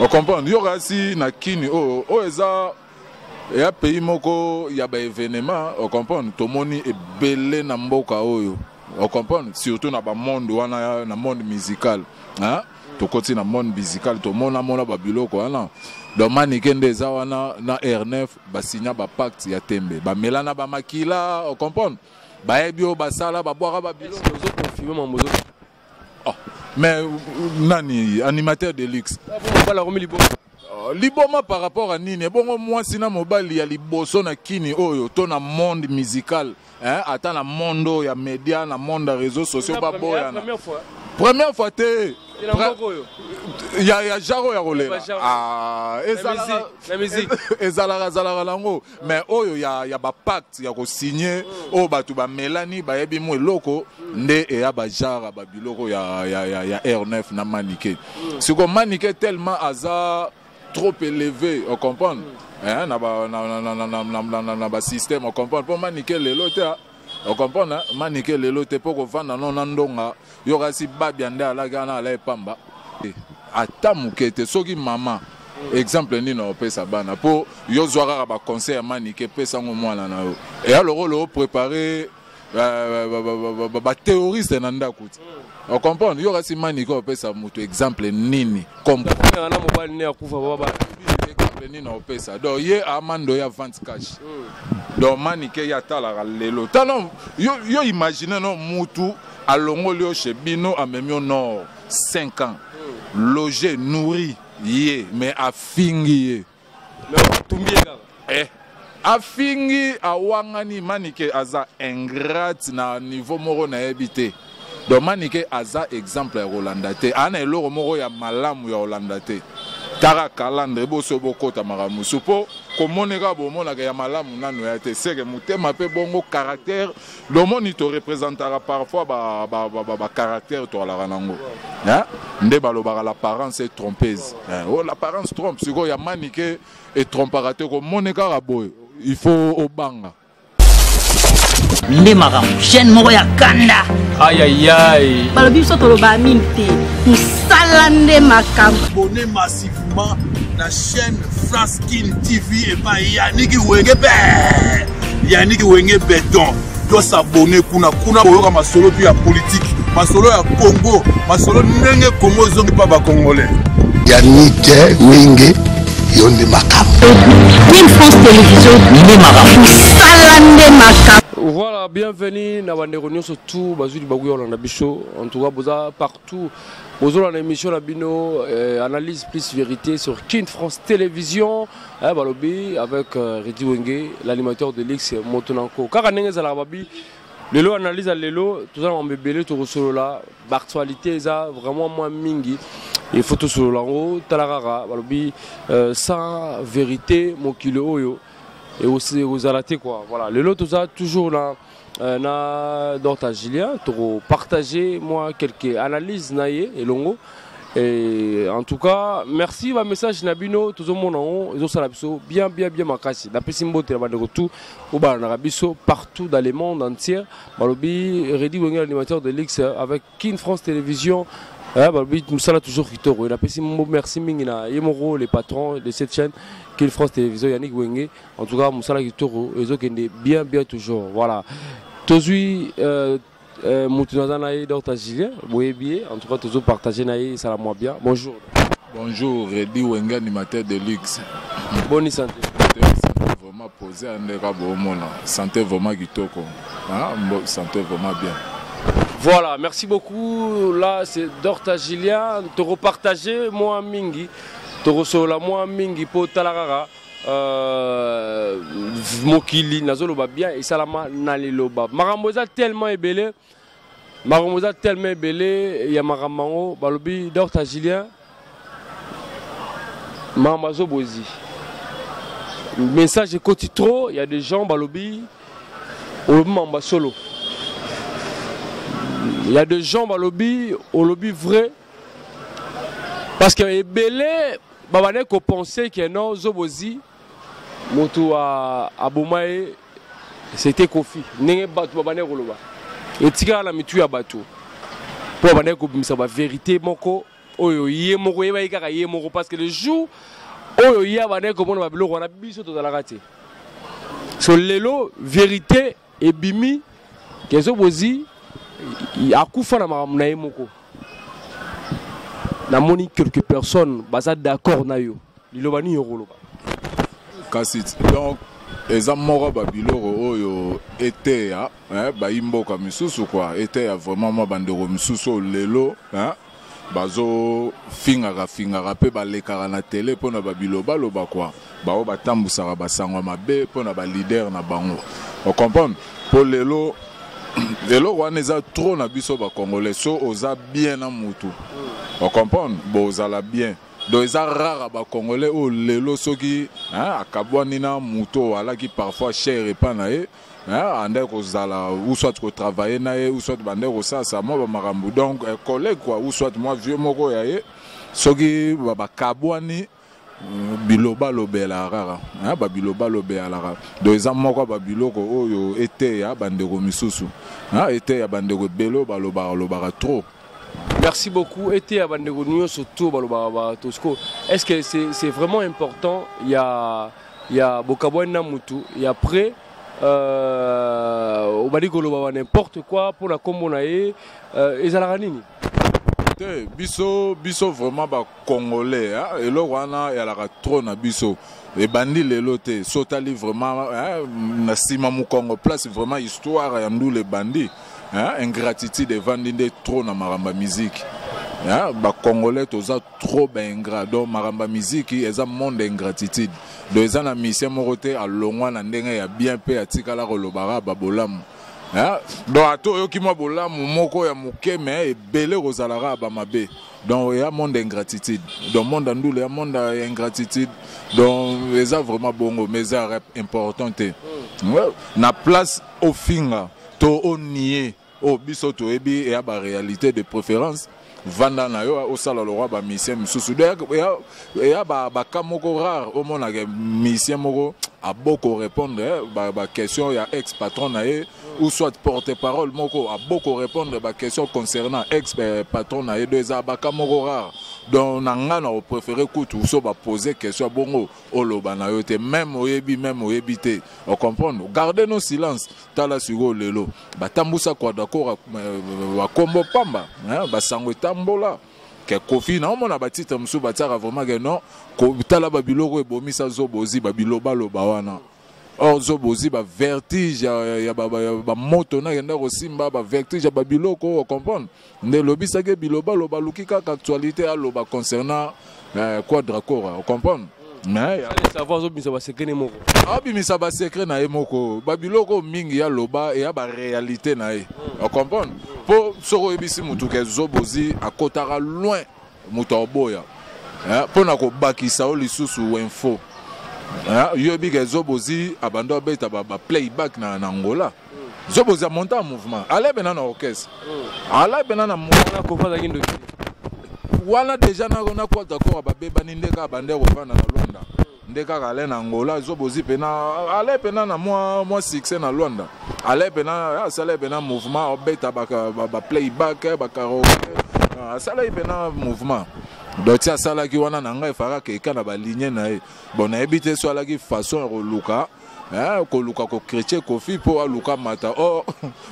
Ocomprendre? Yo kasi na kini oyo, oyo eza eya pays moko ya baévénement, ocomprendre? Tomoni ebele na mboka oyo, ocomprendre? Surtout na bamonde wana, na monde musical, hein? Tokoti na monde musical, tomonamona babiloko wana. Donc Manike nde eza wana na R9, basinya bapacte ya tembe, bamelana bamakila, ocomprendre? Bayebi oyo basala, babwaka babiloko. Ozoconfirme mambo? Oh, mais nani animateur de luxe? Mobali akomi liboma. Liboma par rapport à nini? Ebongo mwasi na mobali ya liboso na kini oyo to na monde musical, hein? Ata na monde oyo ya média, na monde ya réseaux sociaux, baboyana. Première fois. Première fois te. Na mboka oyo. Ya genre oyo ya kolela. Ah, na musique. Ezalaka, ezalaka nango, mais oyo ya bapacte ya kosigne, oyo bato bamelani, bayebi mo eloko nde eya bagenre ya babiloko ya R9 na Manike. Sikoyo Manike tellement aza trop élevé, ocomprendre, hein, na basystème, ocomprendre? Mpo Manike lelo te, ocomprendre? Manike lelo te, mpo kovanda no na ndonga yo kasi babia nde alaki wana, ala epamba ata moke te. Soki mama, exemple nini opesa bana? Mpo yo zwa kaka baconseil ya Manike, epesango mwana na yo, eya lokola oprépare baterroriste na ndako ti, ocomprendre? Yo kasi Manike opesa moto exemple nini? Comme na mobali ne akufa baba. Exemple nini opesa? Donc ye amando ya vente cash. Donc Manike ye atalaka lelo tano yo imagine no mutu alongoli yo chez bino, amemi yo nord 5 ans, logé, nourri ye, mais afingi ye. Mais atumbi ye kaka. Eh, afingi, awangani. Manike aza ingrate na niveau moko nayebi te. Donc Manike aza exemple ya kolanda te, aa na eloko moko ya malamu ya kolanda te. Tara calandre boso bokota makambo mosusu, mpo komoneka bomonaka ya malamu nano ya te, seke motema mpe bongo caractère. Lomoni torepresentaka parfois bacaractère toalaka nango nde balobaka l'apparence est trompeuse. Oh, l'apparence trompe. Sikoyo ya Manike etrompaka te, komone kaka boye, il faut obanga. Nde makambo, chaîne moko ya kanda. Ayayay. Balobi biso toloba mingi te, mosala nde makambo. Abonnez massivement na chaîne France Kin TV epai Yaniki Wenge be Yaniki Wenge Beton. Tosabone kuna, kuna boyoka masolo tu ya politike, masolo ya Congo, masolo ndenge Congo ezongi mpa bacongolais. Yannick Wenge, yo nde makambo. Kin France Télévision nde makambo. Mosala nde makambo. Voilà, bienvenue na bandeko nyonso tout bazwi libaku ya kolanda biso. En tout cas, boza partout, bozolanda émission na bino analyse plus vérité sur Kin France Télévision, balobi avec Redi Wenge, l'animateur de l'X, moto nanko kaka ndenge ezalaka. Babi lelo analyse ya lelo, toza na mambo ebele tokosolola. Baactualité eza vraiment mwa mingi, il faut tosolola yango. Tala kaka, balobi sans vérité mokili oyo ekozala te quoi. Voilà, lelo toza toujours na Dorta Julien, tokopartager moi quelques analyses na ye elongo. Et en tout cas, merci ba message na bino, tozomona yango ezosala biso bien bien bien makasi. Napesi mbote na bandeko tout oyo balandaka biso partout dans le monde entier. Balobi Redi Wenge, l'animateur de l'X avec Kin France Télévision, balobi mosala toujours kitoko. Napesi merci mingi na ye moko le patron de cette chaîne Kin France Télévision, Yannick Wenge. En tout cas, mosala kitoko ezokende bien bien toujours. Voilà, tozwi motu naza na ye, Dr Julien, boyebi ye. En tout cas, tozopartage na ye, esala mwa bien. Bonjour. Bonjour, Redi Wenge, animateur de luxe. Boni santé? Vraiment posé, ndeka bomona santé vraiment kitoko. Ah, santé vraiment bien. Voilà, merci beaucoup. Là, c'est Dorta Julien. Tu repartager moi mingi. Tu reçois moi mingi po talakara. Mokili nazoloba bien, esalama na liloba. Makambo eza tellement ebele. Makambo eza tellement ebele ya makambo yango. Balobi Dorta Julien makambo azobozi. Message ekoti trop, il y a des gens balobi olobi makambo ya solo. Il y a des gens balobi olobi vrai, parce que ebele babandaki kopense ke non, Zobozi moto aboma ye, c'était Kofi. Ndenge bato babandaki koloba, etikala na mitu ya bato mpo babandaki kobimisa bavérité moko. Oyo ye moko yebaki kaka ye moko, parce que le jour oyo ye abandaki komona babiloko wana, biso tozalaka te. So lelo vérité ebimi ke Zobozi akufa na makambo na ye moko. Namoni quelques personnes baza d'accord na yo. Liloba nini okoloba? Kasi donc eza moko babiloko oyo eteya, eh, bayi mboka misusu quoi, eteya vraiment mwa bandeko misusu oyo lelo, eh, bazofingaka fingaka mpe balekaka na tele mpona babilobaloba quoi, bao batambusaka basango ya mabe mpona baleader na bango, ocomprendre? Mpo lelo eloko wana eza trop na biso bacongolais. So oza bien na mutu, ocomprendre, bozala bien. Donc eza rare bacongolais oyo lelo soki akabwani na moto oyo alaki parfois cher epa na ye, andaki kozala ou soit kotravailler na ye, ou soit bandaki kosalasa mwa bamakambo, donc collègue quoi, ou soit mwa vieux moko ya ye, soki bakabwani, biloba lobelaka kaka, babiloba lobelaka. Donc eza moko ya babiloko oyo eteya bandeko misusu, eteya bandeko ebele oyo balobaka lobaka trop. Merci beaucoup. Ete ya bandeko nyonso to balobaka bato siko, est-ce que c'est vraiment important ya bokabwani na mutu, ya après obandi koloba ba n'importe quoi mpona nkombo na ye, ezalaka nini? Te, biso vraiment bacongolais, eloko wana eyalaka trop na biso, ebandi lelo te. So otali vraiment na nsima mokongo, place vraiment histoire ya ndula ebandi, ingratitude evandi nde trop na makambo ya musique. Bacongolais toza trop baingrat. Donc makambo ya musique eza monde ingratitude. Donc eza na mission moko te alongwa na ndenge ya bien mpe atikala kolobaka babolamu. Donc ata oyoki mwa bolamu moko ya moke, me ebele kozalaka bamabe. Donc eya monde ingratitude, donc monde ya ndula ya monde ya ingratitude. Donc eza vraiment bongo, mais eza important te na place ofinga to onie oyo biso toyebi eya baréalité. De préférence vanda na yo, osala lokwa bamusicien mosusu. Eya baka moko rare omonaka musicien moko aboko répondre baquestion ya ex patron na ye, ou soit porte parole moko aboko répondre baquestion concernant ex patron na ye. Do eza baka moko rare. Donc na nga na kopréféré kutu so bapose question ya bongo, oloba na yo te, même oyebi, même oyebi te, ocomprendre, garde no silence. Tala sikoyo lelo batambusa Quadracor bakombo pamba, basango etambola ke Kofi, naomona batitre mosusu batiaka vraiment ke non, tala babiloko ebomisa Zobozi, babilobaloba wana. Or Zobozi, bavertige ya bamoto nakenda kosimba, bavertige ya babiloko, ocomprendre, nde elobisaki bilobaloba, aluki kaka actualité, aloba concernant Quadracor, ocomprendre, mais savoir azobimisa basecret ne moko. Abimisa basecret na ye moko, babiloko mingi ya loba eya baréalité na ye, ocomprendre? Mpo soki oyebisi motu ke Zobozi akotaka loin, moto aoboya mpo na kobakisa o lisusu info. Yoyebi ke Zobozi abandi abeta baplayback na Angola. Zobozi amonta ya mouvement, ala pena na orchestre, ala pena na Kofi azalaki ndoki. Wana déjà na Quadracor babebani nde kaka bande kovanda na Lwanda, nde kaka ale na Angola. Zobozi pena ale pena na mwa succès na Lwanda, ale pena asala pena mouvement, obeta baplayback, bakaraoke, asalaki pena mouvement. Donc ti asalaki wana na ngai efalaka eka na baligne na ye. Bon, nayebi te so alaki façon ya koluka kochrétien Kofi mpo aluka mata. Or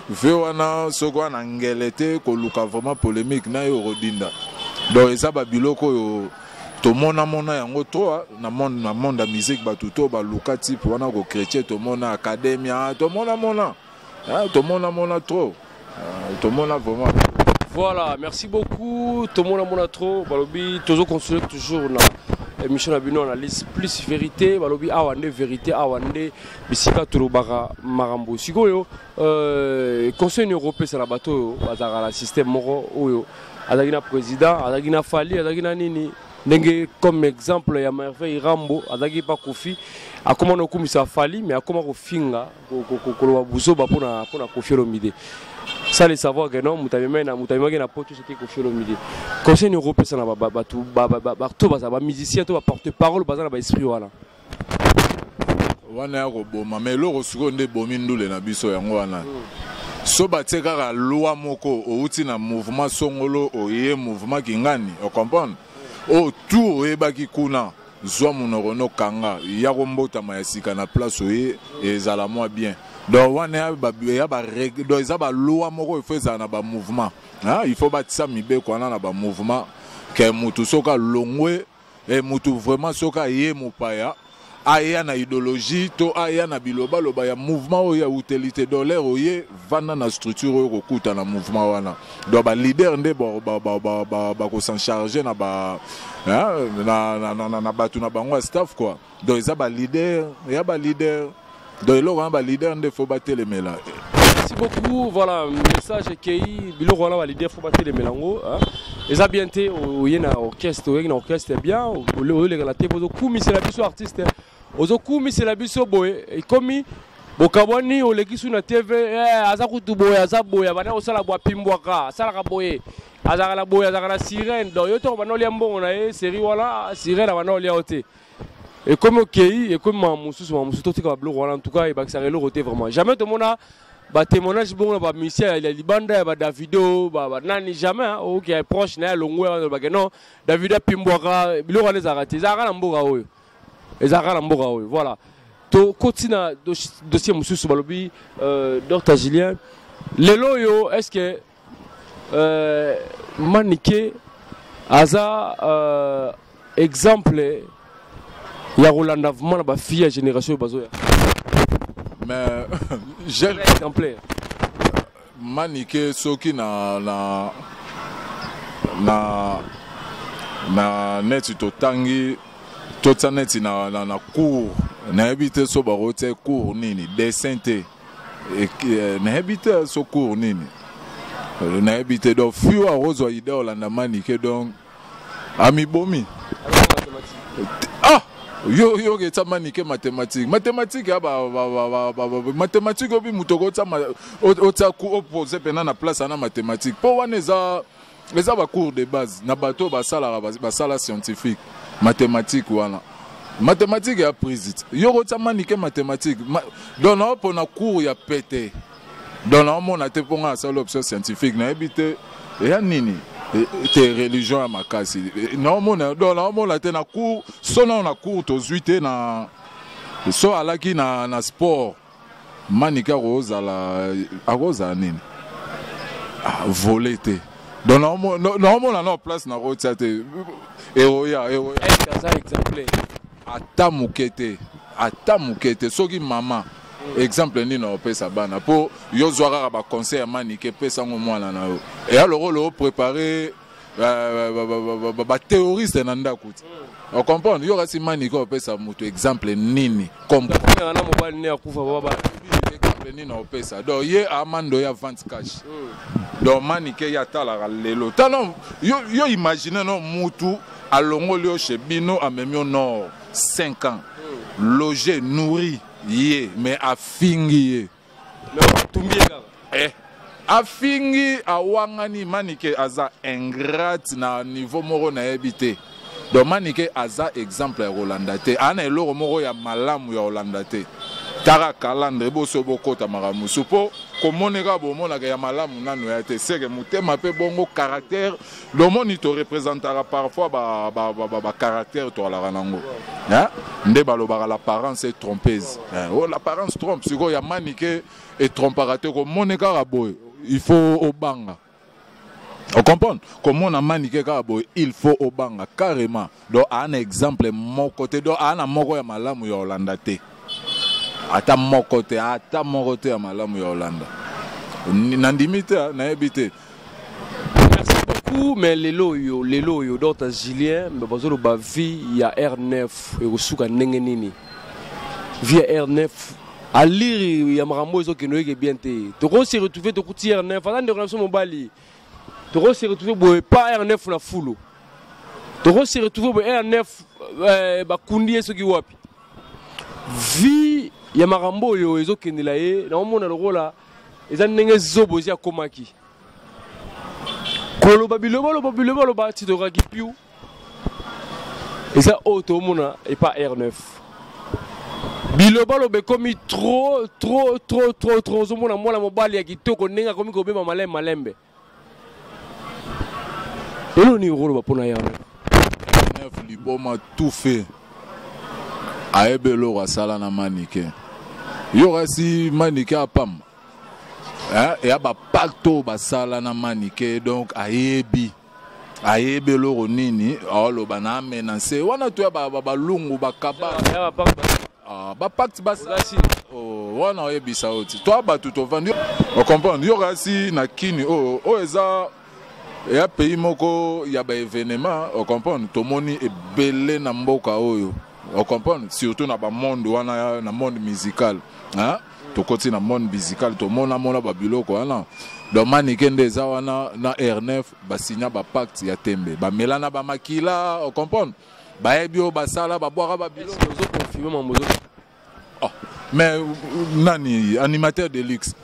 ve wana soki wana ngele te, koluka vraiment polémique na ye, okodinda. Donc eza babiloko oyo tomonamona yango trop na monde ya musique. Bato to baluka type wana kochrétien, tomona academia, tomonamona, tomonamona trop, tomona vraiment. Voilà, merci beaucoup. Tomona mona trop. Balobi, toujours continuer toujours na émission na bino analyse plus vérité. Balobi awa nde vérité, awa nde bisika tolobaka makambo. Sikoyo conseil ni européen na bato oyo bazalaka na système moko oyo azalaki na président, azalaki na Fally, azalaki na nini, ndenge comme exemple ya Merveille Rambo, azalaki pa Kofi, akoma na okumisa Fally, mais akoma kofinga, koloba buzoba mpona Kofi Olomide, sans le savoir que non, moto amemaki na moto amemaki na poto, c'était Kofi Olomide. Conseil ni okopesa na bato bato baza bamusicien to baporte parole baza na baesprit wana? Wana ya koboma, mais eloko sikoyo nde ebomi ndule na biso yango wana. So batie kaka loi moko, outi na mouvement songolo, oye mouvement kingani, ocomprendre? Oyo tout oyebaki kuna, zwa monoko nokanga ya kombotama ya sika na place oye, ezala mwa bien. Donc wana ya ba donc eza baloi moko, il faut ezala na bamouvement. Il faut batisa mibeko wana na bamouvement ke mutu soki alongwe, mutu vraiment soki aye mopaya, aya na idéologie to aya na bilobaloba ya mouvement oyo awuteli te. Donc lere oye vanda na structure oyo kokuta na mouvement wana, donc baleader nde bakosan charge na ba hein, na bato na bango ya staff quoi. Donc eza baleader, ya baleader, donc eloko wana baleader nde faut batelemela. Merci beaucoup. Voilà, message ekei. Biloko wana baleader faut batelemela yango, hein. Eza bien te oye na orchestre, oyeki na orchestre bien, oyoleka na te, ozokumisela biso artiste, ozokumisela biso boye, ekomi bokabwani, oleki su na TV, aza kutu boye, aza boye, abanda kosala boye, apimbwaka, asalaka boye, azalaka na boye, azalaka na sirène. Donc yo ntongo banda olia mbongo na ye, série wana sirène abanda olia yo te, ekomi okei, ekomi makambo mosusu, makambo mosusu. Totika babiloko wana, en tout cas ebakisaka eloko te vraiment. Jamais tomona batémoignage bongo na bamusicien ya libanda ya baDavido, banani, jamais. Oke proche na ye alongwe wana, olobake non, Davido apimbwaka. Biloko wana ezalaka te, ezalaka na mboka oyo, ezalaka na mboka oyo. Voilà, tokoti na dossier mosusu. Balobi Dr Julien, lelo oyo, est ce que Manike aza exemple ya kolanda vraiment na bafille ya génération oyo bazoya? Mais jeune exemplaire. Manike, soki na neti totangi, totia neti na cours, nayebi te so bakotia cours nini, dessin te, nayebi te so cours nini, nayebi te. Donc fille oyo akozwa idée olanda Manike, donc amibomi. Ah, yo yo ketsa Manike mathématique, mathématique ya ba mathématique obi moto okotia, otia opose mpena na place ana mathématique, mpo wana eza bacours de base na bato oyo basalaka, basala scientifique. Mathématique wana, mathématique ya prise te. Yo kotia Manike mathématique, donc naopona cours ya pete, donc naomona te mpo nga asali option scientifique, nayebi te eya nini te, religion ya makasi naomona. Donc naomona te na cours so nao na cours tozwi te na so alaki na sport. Manike akozala nini? Ah, voler te. Donc naomona na place nakotia te, eroya eroya. Aza exemplaire? Ata moke te, ata moke te. Soki mama, exemple nini opesa bana? Mpo yo zwa kaka baconseil ya Manike, epesango mwana na yo, eya lokola oprépare baterroriste na ndako ti ocomprendre. Yo kasi Manike opesa moto exemple nini? Na mobali ne akufa baba. Exemple nini opesa? Donc ye amando ya vente cash. Donc Manike ye atalaka lelo tala yo, yo imagine no mutu alongoli yo chez bino, amemi yo nord 5 ans, logé, nourri ye, mais afingi ye. Tumbi ye kaka. Afingi, awangani. Manike aza ingrate na niveau moko nayebi te. Donc Manike aza exemple ya kolanda te, aa na eloko moko ya malamu ya kolanda te. Taka kalandre boso bokota makambo mosusu, mpo komoneka bomonaka ya malamu nano ya te, seke motema mpe bongo caractère lomoni torepresentaka parfois bacaractère toalaka nango nde balobaka l'apparence est trompeuse. Oh, l'apparence trompe. Sikoyo ya Manike etrompaka te. Komone kaka boye, il faut obanga, ocomprendre? Komona Manike kaka boye, il faut obanga carrément. Donc aa na exemple moko te, donc aa na moko ya malamu ya olanda te, ata moko te, ata moko te ya malamu ya olanda. Nandimi te, nayebi te. Merci beaucoup. Mais lelo oyo, lelo oyo, Dr Julien, bazoloba vie ya R9 ekosuka ndenge nini? Vie ya R9 aliri ya makambo ezokende, oyeke bien te. Tokose retrouve, tokuti R9 aza ndeko na biso mobali, tokose retrouve boye pa R9 na fulu, tokose retrouve boye R9 bakundi ye soki wapi. Vie ya makambo oyo ezokendela ye, naomona lokola eza ndenge zobo ezi akomaki koloba bilobaloba, bilobaloba ti tokaki piu. Eza oyo toomona epa R9. Bilobaloba ekomi trop trop trop trop trop. Ozomona mwana mobali ya kitoko ndenge akomi kobeba malembe malembe. Eloko nini okoloba mpona ye wana? Neuf liboma tout fait. Ayebi eloko asala na Manike. Yo kasi Manike apamba. Hein, eya ba pacte oyo basala na Manike, donc ayebi. Ayebi eloko nini aoloba na amenance wana to ya balungu bakaba ba pacte basala wana oyebisa yo ti to bato tovandi ocomprendre yo kasi na kini oyo oyo eza ya pays moko ya ba événement, ocomprendre, tomoni ebele na mboka oyo, ocomprendre, surtout na ba monde wana, na monde musical, hein? Tokoti na monde musical, tomona mona ba biloko wana. Donc Manike nde eza wana na R9, basinya ba pacte ya tembe, bamelana ba makila, ocomprendre, bayebi oyo basala, babwaka ba biloko. Ozoconfirme mambo? Oh, mais nani animateur de luxe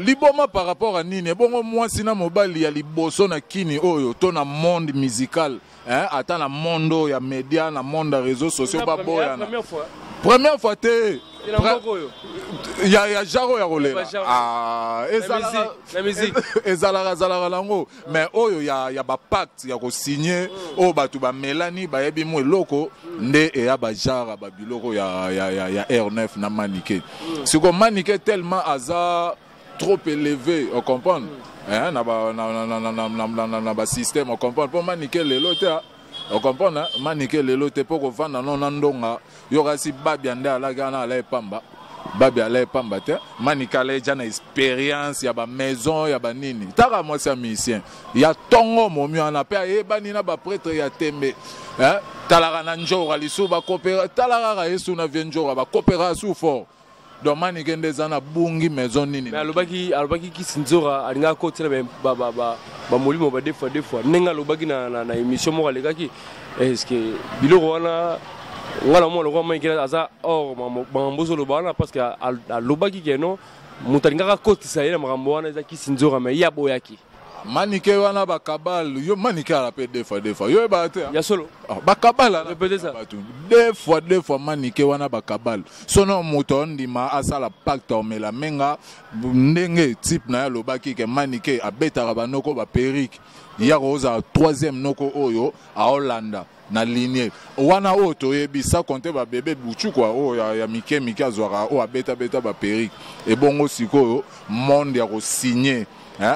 liboma par rapport à nini? Ebongo mwasi na mobali ya liboso na kini oyo to na monde musical, hein, ata na monde oyo ya média, na monde ya réseaux sociaux, baboyana première fois te ya genre ya kolela ezalaka ezalaka nango, mais oyo ya bapacte ya kosigne oyo bato bamelani, bayebi mo eloko nde eya bagenre babiloko ya R9 na Manike. Siko Manike tellement aza trop élevé, ocomprendre, na basystème, ocomprendre, mpo Manike lelo te, ocomprendre, Manike lelo te mpo kovanda no na ndonga yo kasi babia nde alaki wana, ala epamba babi, ala epamba te. Manike ala eja na expérience ya bamaison ya banini, taka mwasi ya musicien ya ntongo momi wana mpe ayebani na baprêtre ya tembe, talaka na njora lisusu bakopera, tala kaka yesu na vie njora bakopera su fort. Donc Manike nde eza na bungi maison nini. Mais alobaki kisi nzora alingaka kotela bamolimo ba deux fois deux fois, ndenge alobaki na émission moko alekaki. Est ce que biloko wana, nga na mwana lokola Manike aza or makambo ozoloba wana? Parce que alobaki ke non, moto alingaka akotisa ye na makambo wana eza kisi nzora, mais ye aboyaki. Manike wana bakabale yo, Manike ala mpe deux fois deux fois, yo oyebaka te. Ya solo? Bakabala bato deux fois deux fois, Manike wana bakabale. Sono moto ondima asala pacte omela menga ndenge type na ye alobaki ke Manike abetaka banoko baperike ya kozala troisième noko oyo aolanda na ligne wana oyo toyebi, sans compter babebe buchu kwa oyo ya mike mike azwaka oyo abetabeta baperike. Ebongo sikoyo monde ya kosigne,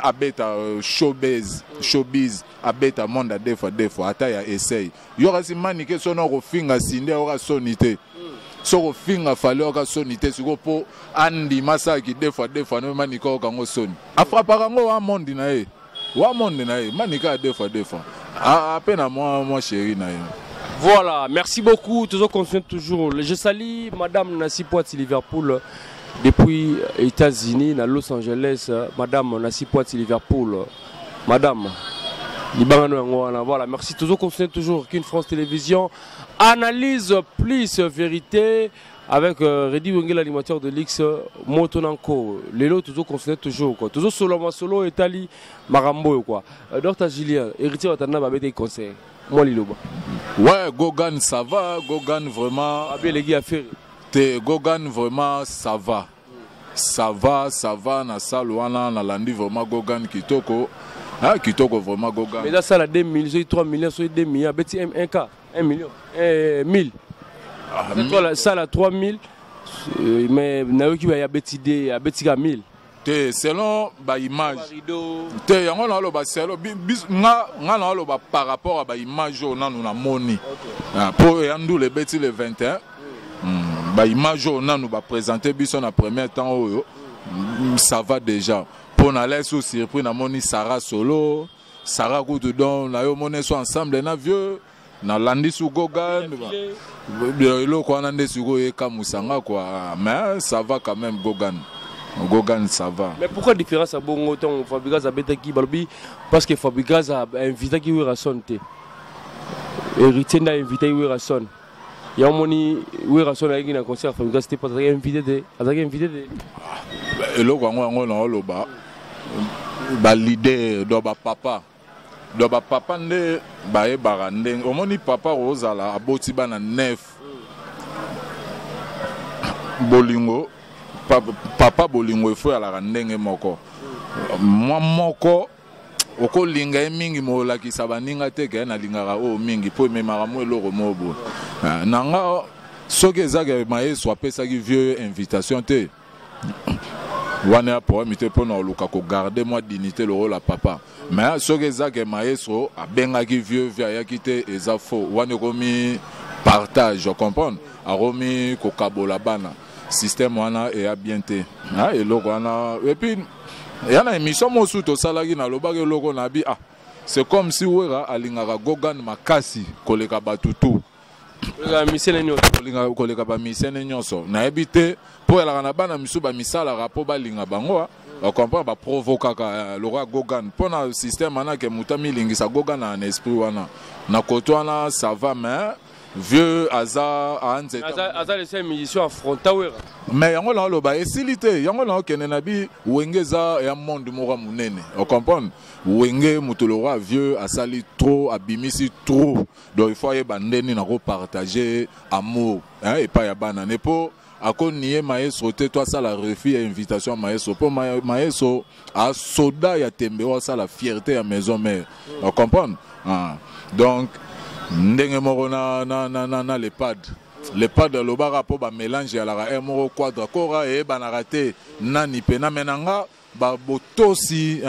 abeta showbiz, showbiz abeta monde ya deux fois deux fois, ata ya essai yo kasi Manike soki okofinga Sindi ayoka soni te, soki ofinga Fally oyoka soni te. Sikoyo mpo andima asalaki deux fois deux fois no, Manike ayoka yango soni, afrapaka yango wa monde na ye, wa monde na ye. Manike ya deux fois deux fois ape na mwa chéri na ye. Voilà, merci beaucoup. Toujours continuer toujours. Je salue Madame Nassi Poiti Liverpool depuis États-Unis, à Los Angeles. Madame Nassi Poiti Liverpool. Madame. Voilà, merci. Toujours continuer toujours qu'une France Télévision. Analyse plus vérité avec Reddy Wenge, l'animateur de l'X Motonanko. Lelo, toujours continuer toujours quoi. Toujours solo solo etali marambo quoi. Dr Julien, héritier Watana babete conseil. Moi liloba. Ouais, Gogan ça va, Gogan vraiment. Abé les gars affaire. Te Gogan vraiment ça va. Ça va, ça va na salle wana na landi vraiment Gogan kitoko. Ah kitoko vraiment Gogan. Mais là ça la 2 millions, 3 millions, 2 millions, beti 1K, 1 million, 1000. Ah, toi ça la 3000, mais nayoki ba ya beti D, ya beti 1000. Te selon ba image. Te yango na loba selon nga nga na loba par rapport à ba image oyo nanu na moni. Ah, po ya ndule beti le 21. Ba image oyo nanu ba présenter biso na premier temps oyo, ça va déjà. Po na laisse surpris na moni Sarah solo, Sarah kutu don na yo moni so ensemble na vieux na landi su Gogan eloko wana nde sikoyo ekamusanga quoi, mais ça va quand même Gogan. Gogan ça va. Mais pourquoi différence à bongo tant Fabregas abetaki balobi? Parce que Fabregas a invité ki Werrason te. Héritier n'a invité Werrason. Ya moni Werrason ayaki na concert Fabregas te parce que invité te, azaki invité te. Eloko yango yango na oloba ba leader do ba papa. Do ba papa nde bayebaka ndenge omoni papa ozala aboti bana 9. Bolingo papa, bolingo efo ezalaka ndenge moko. Mwa moko okolinga ye mingi, molakisa baninga te ke nalingaka oyo mingi, mpo ememaka mwa eloko moko boye. Na nga, soki ezaka maestro apesaki vieux invitation te, wana ya problème te, mpona koluka kogarder mwa dignité lokola papa. Mais soki eza ke maestro abengaki vieux, vieux ayaki te, eza faux. Wana ekomi partage, ocomprendre, akomi kokabola bana. Système wana eya bien te. Eloko wana, et puis eya na émission mosusu tosalaki, nalobaki eloko na bi, ah, c'est comme si Wera alingaka Gogan makasi koleka bato tu. Koleka bamisene nyonso, nayebi te mpo elaka na bana misusu bamisalaka mpo balinga bango, ocomprendre, baprovokaka lokwa Gogan mpo na système wana ke moto amilingisa Gogan na esprit wana na koto wana, ça va. Mais vieux aza anzete. Aza le seul musicien affronta Wera. Mais yango na oloba esili te. Yango na okende na bi, Wenge eza ya monde moko ya monene, ocomprendre. Wenge, moto lokwa vieux asali trop, abimisi trop, donc il faut ayeba ndeni na kopartage amour epai ya bana ne, mpo akonie maestro te to asala refus ya invitation ya maestro, mpo maestro asoda ya tembe oyo asala fierté ya Maison Mère, ocomprendre. Ah. Donc ndenge moko na le Padre, le Padre alobaka mpo bamélange eyalaka un moko quadra kora eyebanaka te nani pena me na nga babotosi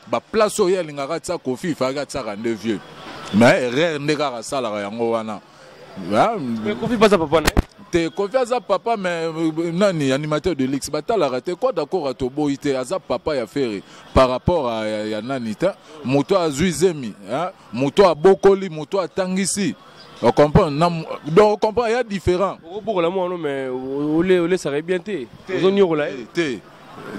baplace oyo ye alingaka atia Kofi, ifalaki atiaka nde vieux. Mais erreur nde kaka asalaka yango wana. Kofi baza papa na ye. Te, Kofi aza papa, mais nani animateur de luxe batalaka te. Kwa d'accord, toboyi te, aza papa ya Ferre par rapport à ya nani te, moto azwi zemi, moto abokoli, moto atangisi, ocomprendre. Donc ocomprendre, ya différent. Okobokola mwana, mais olesaka ye bien te, ozoniokola ye. Te,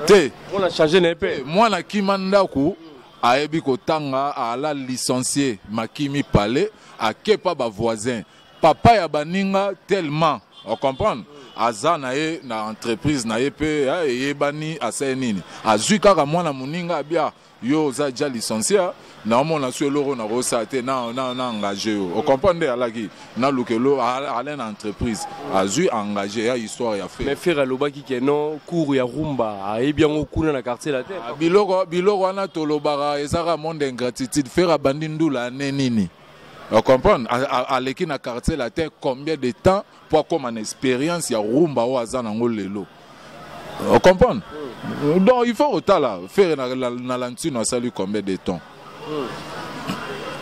te. Mpona change na ye mpe. Mwana kima ndako, ayebi kotanga, ala licencié, makimi pale, akepa bavoisin, papa ya baninga tellement, ocomprendre. Aza na ye na entreprise na ye mpe eyebani. Asali nini? Azwi kaka mwana moninga, abia yo oza ja licencié, naomona so eloko nakosala te na engage yo, ocomprendre. Nde alaki naluka elo ale na entreprise, azwi engage ya histoire ya fe. Mais Ferre alobaki ke non, cours ya rumba ayebi yango kuna na Quartier Latin. Biloko wana tolobaka ezaka monde ingratitude. Ferre abandi ndula ane nini, ocomprendre, aleki na Quartier Latin combien de temps mpo akóma na expérience ya rumba oyo aza nango lelo, ocomprendre. Donc il faut kotala Ferre na Lantino asali combien de temps,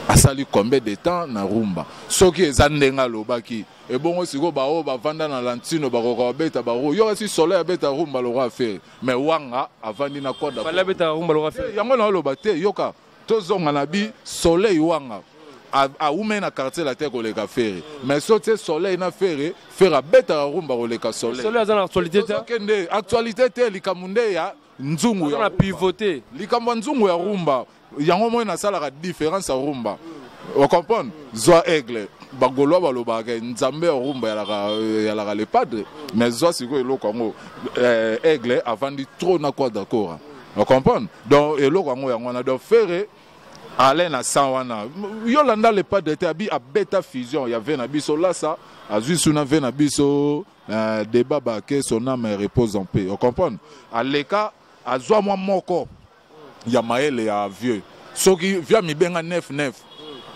asali combien de temps na rumba. Soki eza ndenge alobaki, ebongo sikoyo baoyo bavanda na Lantino bakoka babeta baro yo kasi Soleil abeta rumba lokwa Ferre, mais Wanga avandi na Code. Yango na oloba te. Yoka, tozonga na bi Soleil Wanga awumei na Quartier Latin koleka Ferre, mais so tie Soleil na Ferre, Ferre abetaka rumba koleka Soleil. Soleil aza na actualité te. Tozokende actualité te, likambo nde ya nzungu ya pivote. Likambo ya nzungu ya rumba, yango moi nasalaka différence ya rumba, ocomprendre. Zwa Aigle, bagaulois balobaka nzambe ya rumba yalaka le Padre, mais zwa sikoyo eloko yango, Aigle avandi trop na Quadra Kora, ocomprendre. Donc eloko yango, yango wana. Donc Ferre alain na 100 wana, yolanda le Padre te, abi abeta fusion ya ve na biso lasa, azwi suna ve na biso débat bake, son âme repose en paix, ocomprendre. Aleka azwa mwa moko ya mayele ya vieux. Soki vieux amibenga 99,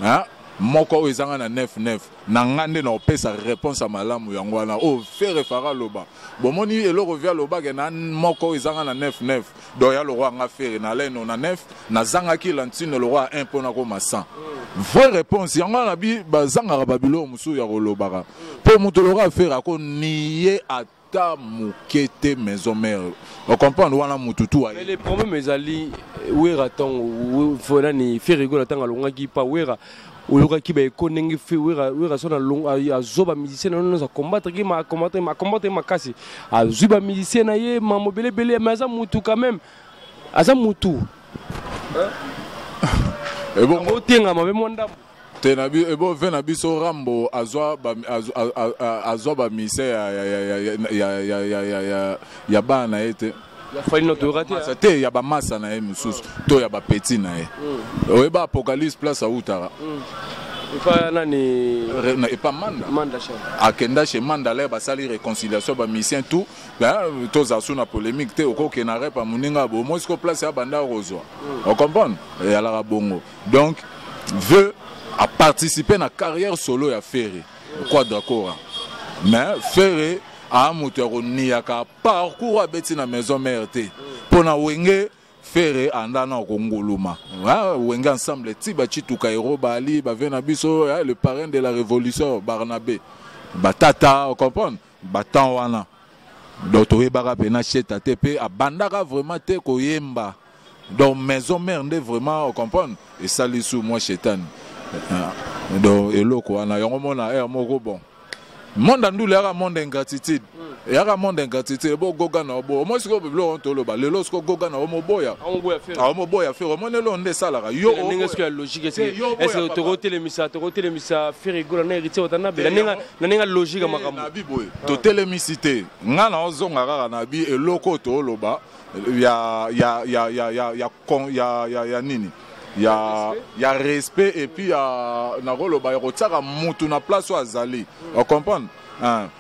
hein? Moko oyo ezanga na 99 na nga nde na kopesa réponse ya malamu yango wana oyo Ferre fara aloba. Bomoni eloko vieux alobake na moko oyo ezanga na 99, donc ya lokwa nga Ferre na leno na 9, nazangaki Lantino lokwa 1 mpo nakoma 100. Vraie réponse yango wana. Bi bazangaka babiloko mosusu ya kolobaka, mpo moto lokwa Ferre akoniye ata moke te Maison Mère, ocomprendre, wana mutu tu. Mais le problème ezali Wera, ntango nani Ferre Gola, ntango alongaki pa Wera, oyokaki baeko ndenge Wera so azwa bamusicien na nyonso, acombattre acombattre makasi, azwi bamusicien na ye mambo ebelebele, mais aza mutu quand même, aza mutu otengama mpe mwa ndambo. Te, na bi ebo ve na biso Rambo azwa bamise ya bana na ye te. Te. Te, ya bamasa na ye mosusu to ya bapeti na ye. Oyeba Apocalypse place autaka. Epa nani? Epa Manda. Manda Chante. Akenda chez Manda, lere basali réconciliation, bamusicien tout tozala su na polémique te. Okokende na rep ya moninga bo moi siko place ya banda kozwa, ocomprendre, eyalaka bongo. Donc veut aparticiper na carrière solo ya Ferre Quadra Kora, mais Ferre aa moto ya koniyaka parcours abeti na Maison Mère te. Mpo na Wenge, Ferre anda na konguluma Wenge ensemble ti bacituka ero bali bave na biso, le parrain de la révolution Barnabé batata, comprendre batan wana. Donc toyebaka mpena Sheta te, mpe abandaka vraiment te koyemba. Donc Maison Mère nde vraiment, comprendre, esali su mwa shetani. Donc eloko wana yango mona aire moko. Bon, monde andula eyaka monde ingratitude, eyaka monde ingratitude. Ebo Goga na obo omoi sikoyo biloko toloba lelo sikoyo, Goga na omoboya, aomoboya Ferre. Omoni eloko nde esalaka yo. Ndenge sikoyo ya logique, est-ce tokotelemisa Ferre Gola na Héritier Watanabe na ndenge logique ya makambo? Na bi boye, totelemisi te. Nga na ozonga kaka na bi eloko toloba ya ya ya ya ya ya ya ya ya nini, ya respect, et puis ya nakoloba ya kotiaka mutu na place oyo azali, ocomprendre.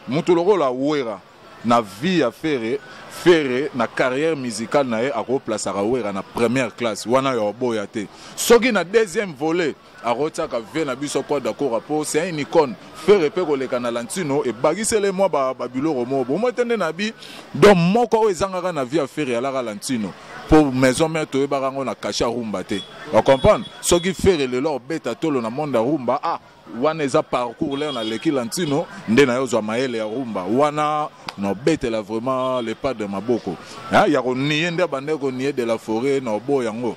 Mutu lokola Wera na vie ya Ferre, Ferre na carrière musicale na ye akoplasaka Wera na première classe wana ya oboya te. Soki na deuxième volet akotiaka ve na biso Quadra Kora, mpo c'est une icône. Ferre mpe koleka na Lantino ebakisele mwa babiloko moko bomoi te nde na bi. Donc moko oyo ezangaka na vie ya Ferre alaka Lantino, mpo Maison Mère toyebaka yango na cachet ya rumba te, ocomprendre. Soki Ferre lelo obeta tolo na monde ya rumba, ah, wana eza parcours lere naleki Lantino nde na yo ozwa mayele ya rumba wana na obetela vraiment le pas de maboko ya konie nde abandaki konie de la forêt na oboya yango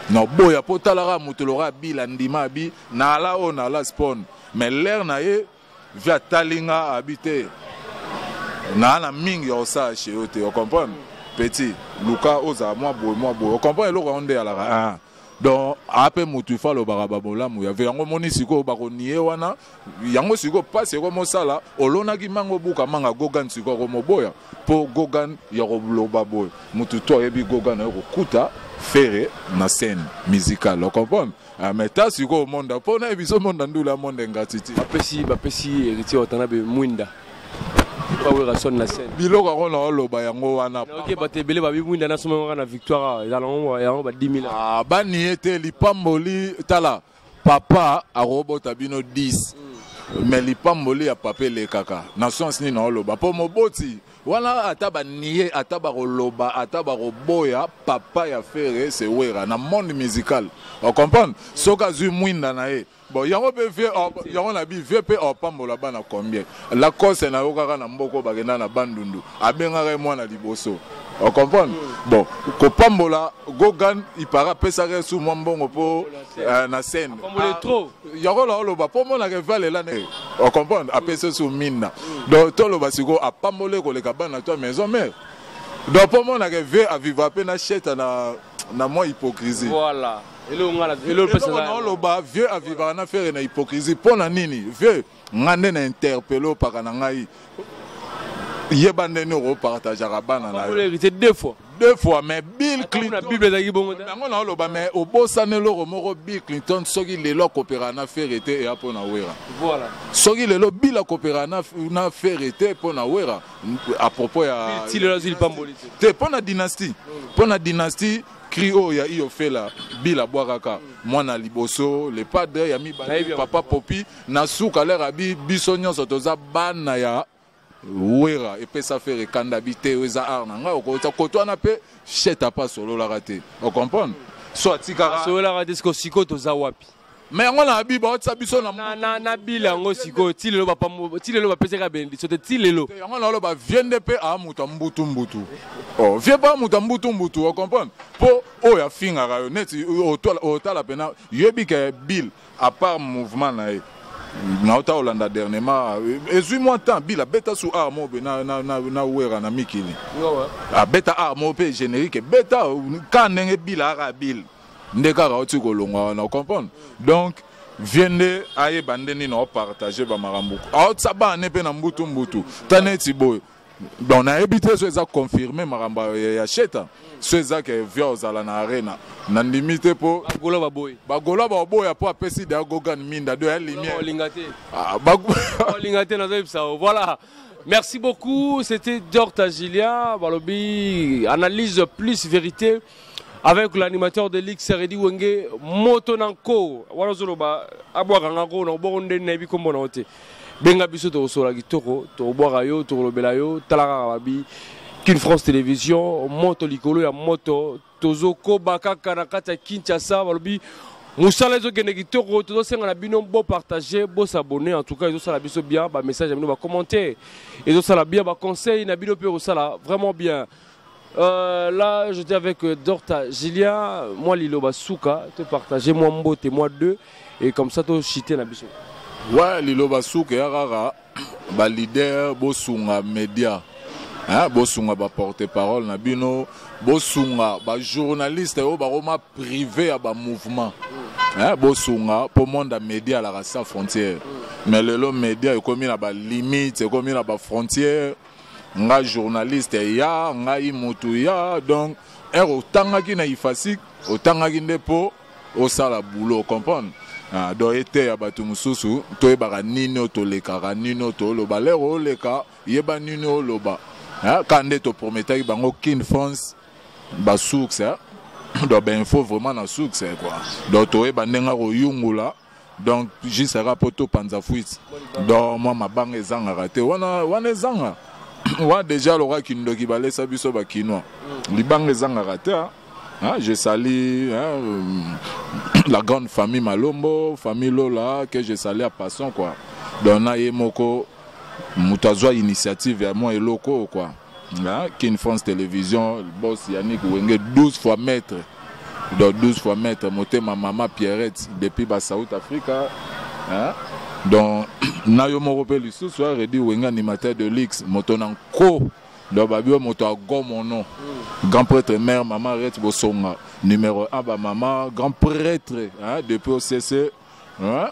na oboya, mpo talaka moto loka abila ndima abi na ala oyo na ala spawn. Mais lere na ye vi atali nga abi te naa na mingi ya kosala chez yo te, ocomprendre. Petit luka ozala mwa boye mwa boye, ocomprendre, eloko yango nde eyalaka. Donc ape motu ifa alobaka babolamu ya ve yango. Omoni sikoyo bakonie wana yango sikoyo mpasi ekomosala. Olonaki manga, obuka manga. Gogan sikoyo akomoboya, mpo Gogan ya koloba boye motu to ayebi Gogan aye kokuta Ferre na scène musicale, ocomprendre. Ah, mais ta sikoyo monda mpo na biso monda ndula monde ingratitude. Bapesi Héritier Watanabe mwinda Werrason na scène. Biloko yango na oloba yango wana. Ok, bato ebele babi mwinda nasoma kaka na victoire ezala yango ba 10 000. Ah, bani ye te lipamboli. Tala, papa akobota bino 10, mais lipamboli ya papa elekaka na sens nini? Naoloba mpo moboti wana, ata banie, ata bakoloba, ata bakoboya, papa ya Ferre c'est Wera na monde musical, ocomprendre. Soki azwi mwinda na ye, bon, yango mpe vie yango na bi vie mpe apambola bana combien. Lacoste na yo kaka na mboka bakenda na Bandundu, abengaka ye mwana liboso, ocomprendre. Bon, kopambola Gogan ipara apesaka ye su mwa mbongo mpo na scène yango na oloba mpo omonaka evalela ne, ocomprendre, apesi su minda. Donc toloba sikoyo apamboli koleka bana to ya Maison Mère. Donc mpo omonaka vie aviva mpe na Sheta na mwa hypocrisie. Voilà. Eloko naoloba, vieux avivaka na Ferre na hypocrisie. Mpo na nini? Vieux nga nde na interpele opaka na ngai, yeba ndeni okopartageaka bana na yo. Deux fois. Deux fois, mais Bill Clinton Bible ezalaki bongo. Yango na oloba, mais obosana eloko moko: Bill Clinton soki lelo akopera na Ferre te, eya mpo na Wera. Voilà. Soki lelo Bill akopera na Ferre te, mpo na Wera. À propos ya ti lelo azwi lipamboli te. Te, mpo na dynastie, mpo na dynastie cri oyo ya Iyofela, Bill abwakaka mwana liboso le padre ya mibale papa Popi na suka lere abi biso nyonso toza bana ya Wera. Epesa Ferre ekanda bi te, oyo eza art na ngai. Okota koto wana mpe Sheta pa asololaka te, ocomprendre, so atikaka. Asololaka te. Siko sikoyo toza wapi? Mais yango na bi baotisa biso na na bile yango sikoyo ti lelo ti lelo bapesaka bénédiction te ti lelo. Yango na oloba, vie nde mpe aa moto ya mbutu mbutu. Oh, vie mpe aa moto ya mbutu mbutu, ocomprendre, mpo oyo afingaka yo neti otala mpena yoyebi ke Bill, à part mouvement na ye nauta olanda dernièrement, ezwi mwa temps, Bill abeta su art moko boye na Wera na mikili, abeta art moko mpe générique ebeta ka ndenge Bill ayaka. Bill nde kaka oti kolongwa wana, ocomprendre. Donc vie nde ayeba nde nini aopartage bamakambo, aotisa bana ne mpe na mbutu mbutu ta neti boye. Donc nayebi te so eza confirme makambo ya Sheta, so eza ke via ozala na arena, nandimi te mpo Bagolo baboyi. Bagolo baboya mpo apesi deya Gogan Minda do ya lumière. Olinga te. Ah, Olinga te, nazoyebisa yo. Voilà. Merci beaucoup. C'était Dorta Julien. Balobi, analyse plus vérité avec l'animateur de l'X Redi Wenge Moto Nanko. Wana zoloba abwaka ngako na oboko nde nayebi kombo na yo te. Benga biso tokosola kitoko, tokobwaka yo, tokolobela yo, tala kaka babi Kin France Télévision, moto likolo ya moto, tozokoba kaka na kati ya Kinshasa, balobi mosala ezokende kitoko, tozosenga na bino bopartage, bosabonner. En tout cas ezosala biso bien, bamessage ya bino, bacommentaire ezosala bien, baconseil na bino mpe ekosala vraiment bien. Là, j'étais avec Dorta Julien, moi Lilo Basuka, te partager moi mbote, moi deux, et comme ça, to chiter na biso. Ouais, Lilo Basuka, ya kaka baleader, bosunga média, hein, bosunga baporte-parole na bino, bosunga bajournaliste oyo bakoma privé ya bamouvement, hein, bosunga mpo monde ya média alaka sans frontière. Mais lelo média ekomi na balimite, ekomi na bafrontière. Nga journaliste ya ngai motu ya, donc ere otangaki na IFASIC, otangaki nde mpo osala boulot, comprendre. Ah, donc eteya bato mosusu, toyebaka nini oyo tolekaka, nini oyo toloba, lere oleka yeba nini oloba. Ah, ka nde toprometaki bango Kin France basource, donc bainfo vraiment na source quoi. Donc toyeba ndenge akoyungula, donc juste kaka mpo topanza fuite. Donc mwa mabanga ezangaka te wana, wana ezanga wana déjà loka kindoki balesa biso bakinois, libanga ezangaka te. Hein, je salue, hein, la grande famille Malombo, famille Lola, que je salue à passant quoi. Donc na ye moko moto azwa initiative ya mwa eloko quoi. Hein, Kin France Télévision, boss Yannick Wenge 12 fois maître. Donc 12 fois maître motema mama Pierrette depuis ba South Africa. Hein? Donc na yo moko pe lisusu Redi Wenge animateur de luxe, moto na nko. Donc babi oyo moto agomono. Grand prêtre mère maman Ret Bosonga numéro 1 ba maman grand prêtre, hein, depuis OCC, hein,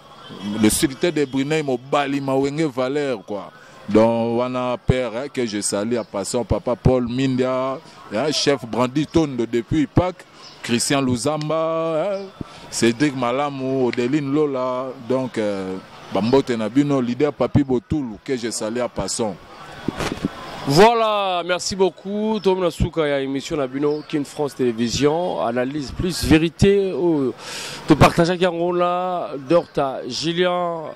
le sultan de Brunei mobali Mawenge Valère quoi. Donc wana père, hein, que je salue à passant papa Paul Mindia, hein, chef Brandi Tondo depuis Ipak, Christian Luzamba, hein, Cédric Malamu, Odeline Lola, donc bambote na bino leader Papi Botoulou que je salue à passant. Voilà, merci beaucoup. Tom Nasuka ya émission na bino Kin France Télévision, analyse plus vérité to partager yango là Dorta Julien,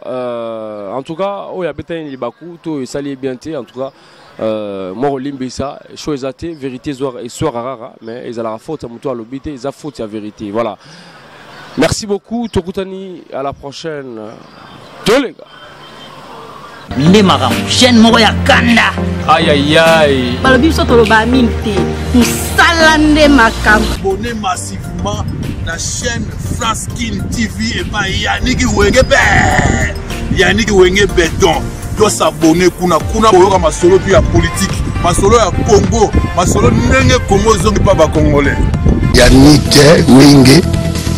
en tout cas oyo abeta ni libaku to esali bien te, en tout cas moi limbisa chose ate vérité soir et soir rara, mais ezala faute ya mutu alobi te, eza faute ya vérité. Voilà. Merci beaucoup Tokutani, à la prochaine. Tous les gars. Nde makambo chaîne moko ya kanda. Aïe aïe aïe. Balobi biso toloba mingi te, mosala nde makambo. Abonnez massivement na chaîne France Kin TV epai Yannick Wenge be Yannick Wenge béton. Tosabonner kuna, kuna boyoka masolo tu ya politique, masolo ya Congo, masolo ndenge Congo ezongi pa ba Congolais. Yannick Wenge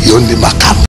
yo nde makambo.